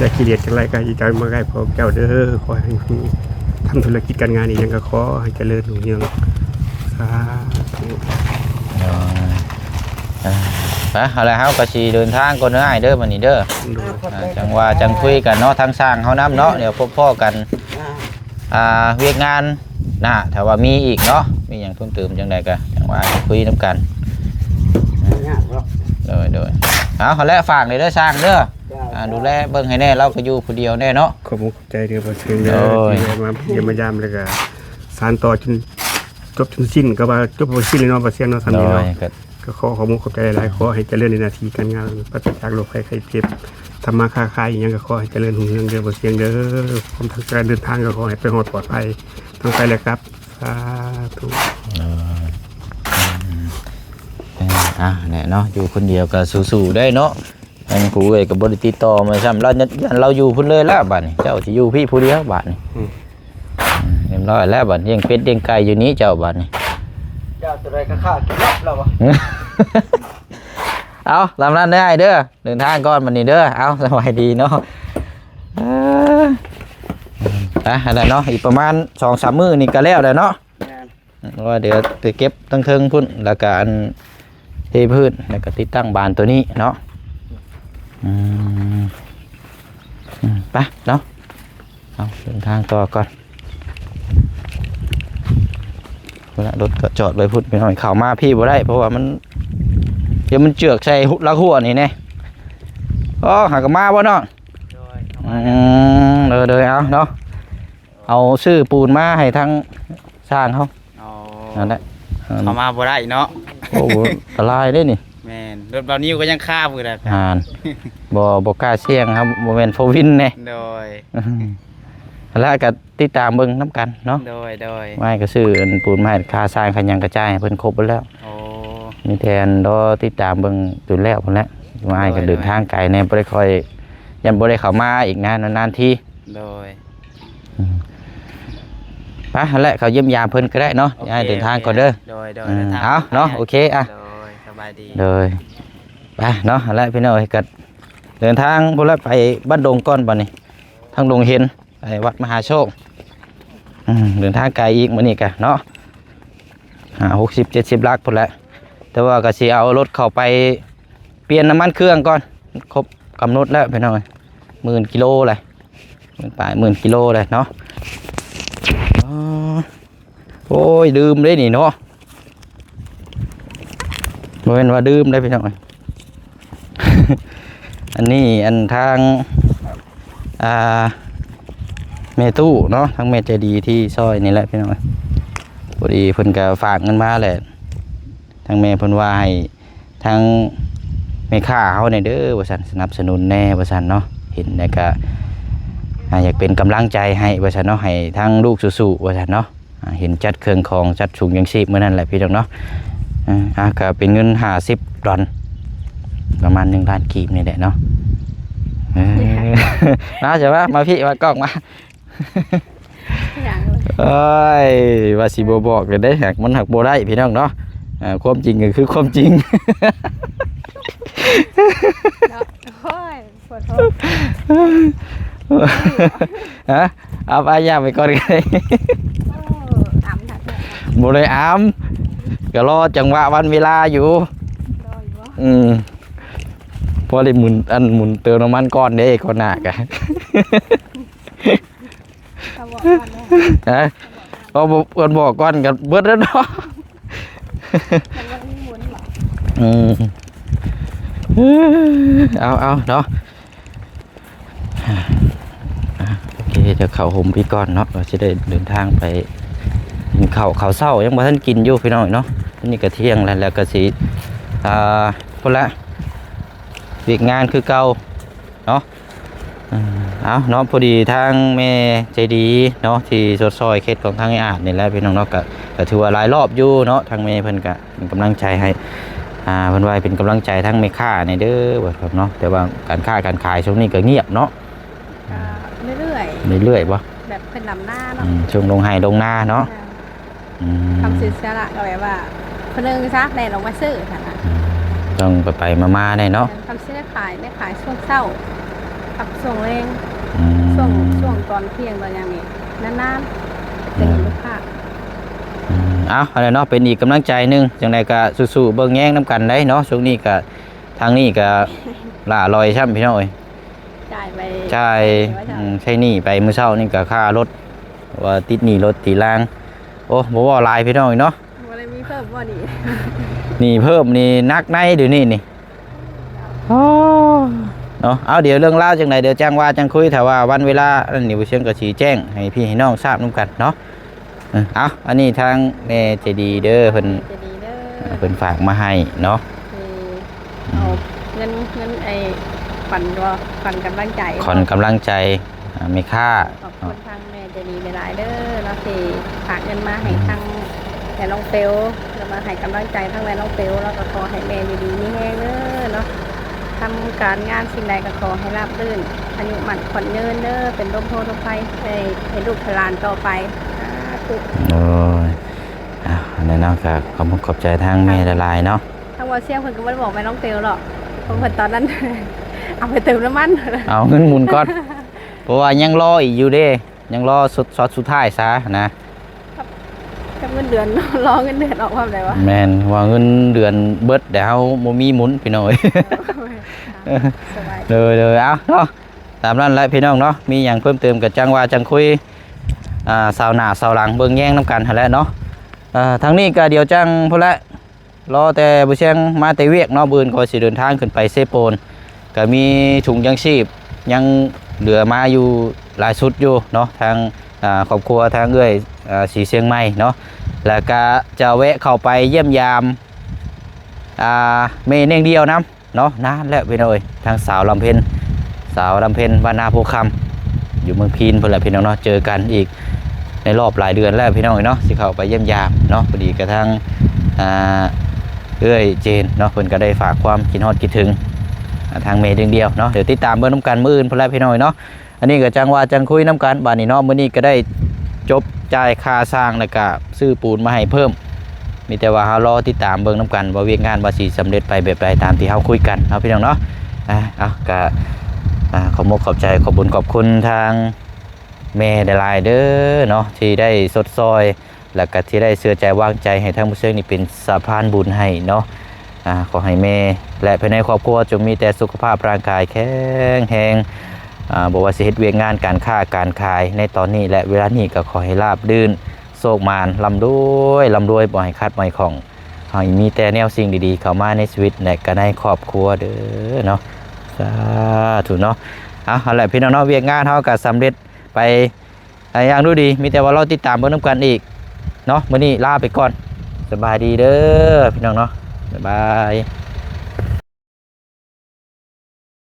ຢ່າຂີ້ດຽດຈັກໄລກາຍຈາມາໃກ້ພວກເຈົ້າເດີ ຂໍໃຫ້ ທຳທຸລະກິດການງານອີ່ຫຍັງກໍຂໍໃຫ້ຈະເລີນຮຸ່ງເຮືອງ ສາທຸ ເນາະ ເອີ ໄປ ເອົາລະ ເຮົາກໍຊິເດີນທາງກ່ອນເດີອ້າຍເດີ ບັດນີ້ເດີ ໂດຍ ອ່າ ຈັ່ງວ່າຈັ່ງຄຸຍກັນເນາະ ທາງຊ່າງເຮົານຳເນາະ ດຽວພົບພໍ້ກັນ ອ່າ ອ່າ ວຽກງານໜ້າ ຖ້າວ່າມີອີກເນາະ ມີຫຍັງເພີ່ມເຕີມຈັ່ງໃດກໍຈັ່ງວ່າຄຸຍນຳກັນ ຍາກດອກ ໂດຍ ໂດຍ ເອົາຫັ້ນແຫຼະ ຝາກແດ່ເດີຊ່າງເດີ ເຈົ້າ ອ່າ ເຈົ້າ ດູແລເບິ່ງໃຫ້ແດ່ ລາວກໍຢູ່ຜູ້ດຽວແດ່ເນາະ. ຂອບອົກຂອບໃຈເດີ ບ່າວຊຽງເດີ ໂດຍ ທີ່ໄດ້ມາຢ້ຽມມາຢາມ ແລ້ວກໍສານຕໍ່ຈົນຈົບຈົນສິ້ນ ກໍວ່າຈົບບໍ່ສິ້ນເລີຍເນາະ ບ່າວຊຽງເນາະ ສ່ຳນີ້ເນາະ. ໂດຍ ກໍ ກໍຂໍຂອບອົກຂອບໃຈຫຼາຍໆ ຂໍໃຫ້ຈະເລີນໃນໜ້າທີ່ການງານ ປາສະຈາກໂລກໄພໄຂ້ເຈັບ ທຳມາຄ້າຂາຍອີ່ຫຍັງກໍຂໍໃຫ້ຈະເລີນຮຸ່ງເຮືອງເດີ ບ່າວຊຽງເດີ. ຄວາມທາງການເດີນທາງກໍຂໍໃຫ້ໄປຮອດປອດໄພ ທັງໄປແລະກັບ ສາທຸ. ເອີ ເອີ ອ່າ ແນ່ເນາະ ຢູ່ຄົນດຽວກໍສູ້ໆໄດ້ເນາະ. ອັນຜູ້ເອື້ອຍກໍບໍ່ໄດ້ຕິດຕໍ່ມາຊ້ຳ ລາວ ຢ້ານລາວຢູ່ພຸ້ນເລີຍແລ້ວບາດນີ້ ເຈົ້າຊິຢູ່ພີ້ຜູ້ດຽວບາດນີ້. ອືມ ອືມ ຮຽບຮ້ອຍແລ້ວບາດ ລ້ຽງເປັດລ້ຽງໄກ່ຢູ່ນີ້ເຈົ້າບາດນີ້. ເຈົ້າຕົວໃດກໍຂ້າກິນເນາະລາວວ່າ. ເອົາ ຕາມນັ້ນເດີອ້າຍເດີ ເດີນທາງກ່ອນບັດນີ້ເດີ. ເອົາ ສະບາຍດີເນາະ. ເອີ ໄປຫັ້ນແຫຼະເນາະ ອີກປະມານສອງສາມມື້ນີ້ກໍແລ້ວແຫຼະເນາະ. ແມ່ນ ວ່າດຽວໄປເກັບທັງເທິງພຸ້ນ ແລ້ວກະອັນເທພື້ນ ແລ້ວກະຕິດຕັ້ງບານໂຕນີ້ເນາະ. ອືມ ອືມ ໄປເນາະ ເອົາເດີນທາງຕໍ່ກ່ອນ. ພຸ້ນລະ ລົດກໍຈອດໄວ້ພຸ້ນ ພີ່ນ້ອງ ເຂົ້າມາພີ້ບໍ່ໄດ້ ເພາະວ່າມັນ ດຽວມັນເຈື່ອກໃສ່ຫຼັກຮົ້ວນີ້ແນ່. ອໍ ຫາກໍມາບໍ່ນ້ອງ? ໂດຍ ເຂົ້າມາແລ້ວ. ອືມ ໂດຍໆ ເອົາເນາະ ເອົາຊື້ປູນມາໃຫ້ທາງຊ່າງເຮົາ. ອໍ ນັ້ນແຫຼະ ເຂົ້າມາບໍ່ໄດ້ເນາະ. ໂອ້ ອັນຕະລາຍເດ້ນີ້. ແມ່ນ ລົດບ່າວນິວກໍຍັງຄາຢູ່ແຫຼະ ອ່ານ ບໍ່ ບໍ່ກ້າສ່ຽງ ເຮົາບໍ່ແມ່ນໂຟວິນເດ້. ໂດຍ ແລ້ວກໍຕິດຕາມເບິ່ງນຳກັນເນາະ. ໂດຍໆ ວ່າກໍຊື້ອັນປູນມາໃຫ້ ຄ່າສ້າງຄ່າຫຍັງກະຈ່າຍໃຫ້ເພິ່ນຄົບເບິດແລ້ວ. ໂອ້ ມີແຕ່ອັນລໍຕິດຕາມເບິ່ງຈົນແລ້ວພຸ້ນແຫຼະ. ວ່າອ້າຍກໍເດີນທາງໄກແດ່ ບໍ່ໄດ້ຄ່ອຍ ຢ້ານບໍ່ໄດ້ເຂົ້າມາອີກນານ ນານໆທີ. ໂດຍ ອືມ ໄປຫັ້ນແຫຼະ ເຂົ້າຢ້ຽມຢາມເພິ່ນກໍໄດ້ເນາະ. ໂອເຄ ອ້າຍເດີນທາງກ່ອນເດີ. ໂອເຄ ໂດຍໆ ອືມ ເດີນທາງ ເອົາເນາະ ໂອເຄ ອ່ະ ໂດຍ ສະບາຍດີ ໂດຍ ໄປເນາະ. ຫັ້ນແຫຼະພີ່ນ້ອງເອີຍ ກໍເດີນທາງພຸ້ນລະ ໄປບ້ານດົງກ່ອນບັດນີ້ ທາງດົງເຫັນ ໄປວັດມະຫາໂຊກ. ອືມ ເດີນທາງໄກອີກມື້ນີ້ກະເນາະ ຫ້າ ຫົກສິບ ເຈັດສິບຫຼັກພຸ້ນແຫຼະ ແຕ່ວ່າກໍຊິເອົາລົດເຂົ້າໄປປ່ຽນນ້ຳມັນເຄື່ອງກ່ອນ ຄົບກຳນົດແລ້ວພີ່ນ້ອງເອີຍ ໝື່ນກິໂລແຫຼະ ໝື່ນປາຍ ໝື່ນກິໂລແຫຼະເນາະ. ອໍ ໂອ້ຍ ດື່ມເດ້ນີ້ເນາະ ບໍ່ແມ່ນວ່າດື່ມໄດ້ພີ່ນ້ອງເອີຍ. ອັນນີ້ອັນທາງ ອ່າ ແມ່ຕູ້ເນາະ ທາງແມ່ໃຈດີທີ່ຊ່ອຍນີ້ແຫຼະພີ່ນ້ອງເອີຍ ພໍດີເພິ່ນກໍຝາກເງິນມາແຫຼະ ທາງແມ່ເພິ່ນວ່າໃຫ້ ທາງແມ່ຄ້າເຮົາແດ່ເດີວ່າຊັ້ນ ສະໜັບສະໜູນແດ່ວ່າຊັ້ນເນາະ ເຫັນແລ້ວກະ ອ່າ ຢາກເປັນກຳລັງໃຈໃຫ້ວ່າຊັ້ນເນາະ ໃຫ້ທາງລູກສູ້ໆວ່າຊັ້ນເນາະ. ອ່າ ເຫັນຈັດເຄື່ອງຂອງ ຈັດສູງຍັງຊີບມື້ນັ້ນແຫຼະພີ່ນ້ອງເນາະ. ເອີ ອ່າ ກໍເປັນເງິນຫ້າສິບດອນ ປະມານໜຶ່ງລ້ານກີບນີ້ແຫຼະເນາະ. ເອີ ມາ ຈະມາ ມາພີ້ ມາກ້ອງມາ. ຫຍັງ? ໂອ້ຍ ວ່າຊິບໍ່ບອກເລີຍເດ້ ຫາກມັນຫາກບໍ່ໄດ້ພີ່ນ້ອງເນາະ. ອ່າ ຄວາມຈິງກໍຄືຄວາມຈິງເນາະ. ໂອ້ຍ ຂໍໂທດ ຮະ ເອົາໄປ ຍ່າງໄປກ່ອນກໍໄດ້. ໂອ້ ອຳຄັກແທ້ ບໍ່ໄດ້ອຳ ກໍລໍຈັງຫວະວັນເວລາຢູ່. ລໍຢູ່ບໍ່? ອືມ ພໍໄດ້ໝູນ ອັນ ໝູນເຕີມນ້ຳມັນກ່ອນເດ້ ກ່ອນໜ້າກະ. ກໍບອກກ່ອນແລ້ວ ຮະ ເອົາ ບອກ ເພິ່ນບອກກ່ອນກໍເບິດແລ້ວເນາະ. ມັນບໍ່ໄດ້ມີໝູນຫວາ? ອືມ ເອົາ ເອົາເນາະ. ອ່າ ໂອເຄ ດຽວເຂົ້າຮົ່ມໄປກ່ອນເນາະ ວ່າຊິໄດ້ເດີນທາງໄປກິນເຂົ້າ ເຂົ້າເຊົ້າຍັງບໍ່ທັນກິນຢູ່ພີ່ນ້ອງເນາະ. ອັນນີ້ກໍທ່ຽງແລ້ວ ແລ້ວກໍຊິ ອ່າ ພຸ້ນລະ ວຽກງານຄືເກົ່າເນາະ. ເອີ ເອົາເນາະ ພໍດີທາງແມ່ໃຈດີເນາະ ທີ່ຊົດຊ່ອຍເຂດຂອງທາງອ້າຍອາດນີ້ແຫຼະພີ່ນ້ອງເນາະ ກະ ກະຖືວ່າຫຼາຍລອບຢູ່ເນາະ ທາງແມ່ເພິ່ນກະເປັນກຳລັງໃຈໃຫ້ ອ່າ ເພິ່ນວ່າເປັນກຳລັງໃຈທາງແມ່ຄ້ານີ້ເດີວ່າຊັ້ນເນາະ. ແຕ່ວ່າການຄ້າການຂາຍຊ່ວງນີ້ກະງຽບເນາະ. ກະເລື້ອຍໆ ເລື້ອຍໆບໍ່? ແບບເພິ່ນດຳນາເນາະ. ອືມ ຊ່ວງລົງໄຮ່ລົງນາເນາະ. ອືມ ຄຳເສຍສະຫຼະກໍແບບວ່າ ເພິ່ນເອີ້ນຊະ ແລ່ນອອກມາຊື້ຫັ້ນນະ. ອືມ ຕ້ອງໄປໆມາໆແດ່ເນາະ. ແມ່ນ ຄຳເສຍຂາຍ ແມ່ຂາຍຊ່ວງເຊົ້າກັບຊ່ວງແລງ. ອືມ ຊ່ວງ ຊ່ວງຕອນທ່ຽງຕອນຫຍັງນີ້ນານໆ ຈະເຫັນລູກຄ້າ. ອືມ ເອົາ ອັນນັ້ນເນາະ ເປັນອີກກຳລັງໃຈໜຶ່ງ ຈັ່ງໃດກໍສູ້ໆເບິ່ງແຍງນຳກັນໄດ໋ເນາະ. ຊ່ວງນີ້ກໍ ທາງນີ້ກໍຫຼ້າລອຍຊ້ຳພີ່ນ້ອງເອີຍ. ຈ່າຍໄປ ຈ່າຍ ອືມ ໃຊ້ໜີ້ໄປມື້ເຊົ້ານີ້ກໍຄ່າລົດ ວ່າຕິດໜີ້ລົດຕິດລາງ. ໂອ້ ບໍ່ເວົ້າຫຼາຍພີ່ນ້ອງເນາະ. ບໍ່ໄດ້ມີເພີ່ມບໍ່ໜີ້? ໜີ້ເພີ່ມນີ້ໜັກໃນດຽວນີ້ນີ້. ອໍ ເນາະ ເອົາ ດຽວເລື່ອງລາວຈັ່ງໃດ ດຽວຈັ່ງວ່າຈັ່ງຄຸຍ ຖ້າວ່າວັນເວລານັ້ນນີ້ ບໍ່ຊຽງກໍຊິແຈ້ງໃຫ້ພີ່ໃຫ້ນ້ອງຊາບນຳກັນເນາະ. ເອີ ເອົາ ອັນນີ້ທາງແມ່ໃຈດີເດີ ເພິ່ນ ໃຈດີເດີ ເພິ່ນຝາກມາໃຫ້ເນາະ ທີ່ ອືມ ເອົາເງິນ ເງິນໄອ້ຂວັນບໍ່ ຂວັນກຳລັງໃຈ ຂວັນກຳລັງໃຈ ອ່າ ແມ່ຄ້າ ຂອບຄຸນທາງແມ່ໃຈດີຫຼາຍໆເດີເນາະ ທີ່ຝາກເງິນມາໃຫ້ ອືມ ທາງແມ່ນ້ອງເປວ ແລ້ວມາໃຫ້ກຳລັງໃຈທາງແມ່ນ້ອງເປວ ແລ້ວກໍຂໍໃຫ້ແມ່ຢູ່ດີມີແຮງເດີເນາະ ທຳການງານສິ່ງໃດກໍຂໍໃຫ້ລາບລື່ນ ອາຍຸໝັ້ນຂວັນຍືນເດີ ເປັນລົມໂພລົມໄພ ໃຫ້ ໃຫ້ລູກໃຫ້ຫຼານຕໍ່ໄປ ສາທຸ. ໂອ້ຍ ອ່າ ອັນນັ້ນເນາະ ກໍຂອບອົກຂອບໃຈທາງແມ່ຫຼາຍໆເນາະ. ທາງບໍ່ຊຽງເພິ່ນກໍບໍ່ໄດ້ບອກແມ່ນ້ອງເປວຫຼອກ ເພິ່ນຕອນນັ້ນ ເອົາໄປເຕີມນ້ຳມັນ ເອົາເງິນໝູນກ່ອນ ເພາະວ່າຍັງລໍອີກຢູ່ເດ້ ຍັງລໍຊຸດ ຊັອດສຸດທ້າຍຊະນະ ກັບເງິນເດືອນ ລໍເງິນເດືອນອອກພ້ອມໃດວະ ແມ່ນ ວ່າເງິນເດືອນເບິດແລ້ວ ເຮົາບໍ່ມີໝູນ ພີ່ນ້ອງເອີຍ ໂອ້ຍ ສະບາຍ ໂດຍໆ ເອົາເນາະ ຕາມນັ້ນແຫຼະພີ່ນ້ອງເນາະ ມີຫຍັງເພີ່ມເຕີມກໍຈັ່ງວ່າຈັ່ງຄຸຍ ອ່າ ຊາວໜ້າຊາວຫຼັງເບິ່ງແຍງນຳກັນຫັ້ນແຫຼະເນາະ. ອ່າ ທາງນີ້ກໍດຽວຈັ່ງພຸ້ນແຫຼະ ລໍແຕ່ບໍ່ຊຽງມາແຕ່ວຽກເນາະ ມື້ອື່ນກໍຊິເດີນທາງຂຶ້ນໄປເຊໂປນ ກໍມີຖົງຍັງຊີບຍັງເຫຼືອມາຢູ່ຫຼາຍຊຸດຢູ່ເນາະ ທາງ ອ່າ ຄອບຄົວທາງເອື້ອຍ ອ່າ ສີຊຽງໃໝ່ເນາະ ແລ້ວກໍຈະແວະເຂົ້າໄປຢ້ຽມຢາມ ອ່າ ແມ່ນຽງດຽວນຳ ເນາະ ນານແລ້ວພີ່ນ້ອງເອີຍ ທາງສາວລຳເພັນ ສາວລຳເພັນບ້ານນາໂພຄຳ ຢູ່ເມືອງພີນພຸ້ນແຫຼະພີ່ນ້ອງເນາະ ເຈີກັນອີກໃນລອບຫຼາຍເດືອນແລ້ວພີ່ນ້ອງເອີຍເນາະ ຊິເຂົ້າໄປຢ້ຽມຢາມເນາະ ພໍດີກະທາງ ອ່າ ເອື້ອຍເຈນເນາະ ເພິ່ນກະໄດ້ຝາກຄວາມຄິດຮອດຄິດເຖິງ ອ່າ ທາງແມ່ດຽງດຽວເນາະ ດຽວຕິດຕາມເບິ່ງນຳກັນມື້ອື່ນພຸ້ນແຫຼະພີ່ນ້ອງເອີຍເນາະ. ອັນນີ້ກໍຈັ່ງວ່າຈັ່ງຄຸຍນຳກັນບາດນີ້ເນາະ ມື້ນີ້ກໍໄດ້ຈົບຈ່າຍຄ່າຊ່າງ ແລ້ວກໍຊື້ປູນມາໃຫ້ເພີ່ມ ມີແຕ່ວ່າເຮົາລໍຕິດຕາມເບິ່ງນຳກັນວ່າວຽກງານວ່າຊິສຳເລັດໄປແບບໃດ ຕາມທີ່ເຮົາຄຸຍກັນເນາະພີ່ນ້ອງເນາະ. ອ່າ ເອົາ ກໍ ອ່າ ຂອບອົກຂອບໃຈ ຂອບບຸນຂອບຄຸນທາງແມ່ຫຼາຍໆເດີເນາະ ທີ່ໄດ້ຊົດຊ່ອຍ ແລ້ວກໍທີ່ໄດ້ເຊື່ອໃຈວາງໃຈໃຫ້ທາງຜູ້ຊ່ວຍນີ້ເປັນສະພານບຸນໃຫ້ເນາະ. ອ່າ ຂໍໃຫ້ແມ່ ແລະ ພາຍໃນຄອບຄົວຈົ່ງມີແຕ່ສຸຂະພາບຮ່າງກາຍແຂງແຮງ ອ່າ ບໍ່ວ່າຊິເຮັດວຽກງານການຄ້າການຂາຍໃນຕອນນີ້ ແລະ ເວລານີ້ ກໍຂໍໃຫ້ລາບລື່ນ ໂຊກໝານ ລ່ຳລວຍ ລ່ຳລວຍ ບໍ່ໃຫ້ຂັດບໍ່ໃຫ້ຂ້ອງ ໃຫ້ມີແຕ່ແນວສິ່ງດີໆເຂົ້າມາໃນຊີວິດ ແລະ ກໍໃນຄອບຄົວເດີເນາະ ສາທຸເນາະ. ເອົາ ຫັ້ນແຫຼະພີ່ນ້ອງເນາະ ວຽກງານເຮົາກໍສຳເລັດໄປ ອ່າ ຢ່າງດູດີ ມີແຕ່ວ່າລໍຕິດຕາມເບິ່ງນຳກັນອີກເນາະ. ມື້ນີ້ລາໄປກ່ອນ ສະບາຍດີເດີພີ່ນ້ອງເນາະ ບາຍບາຍ.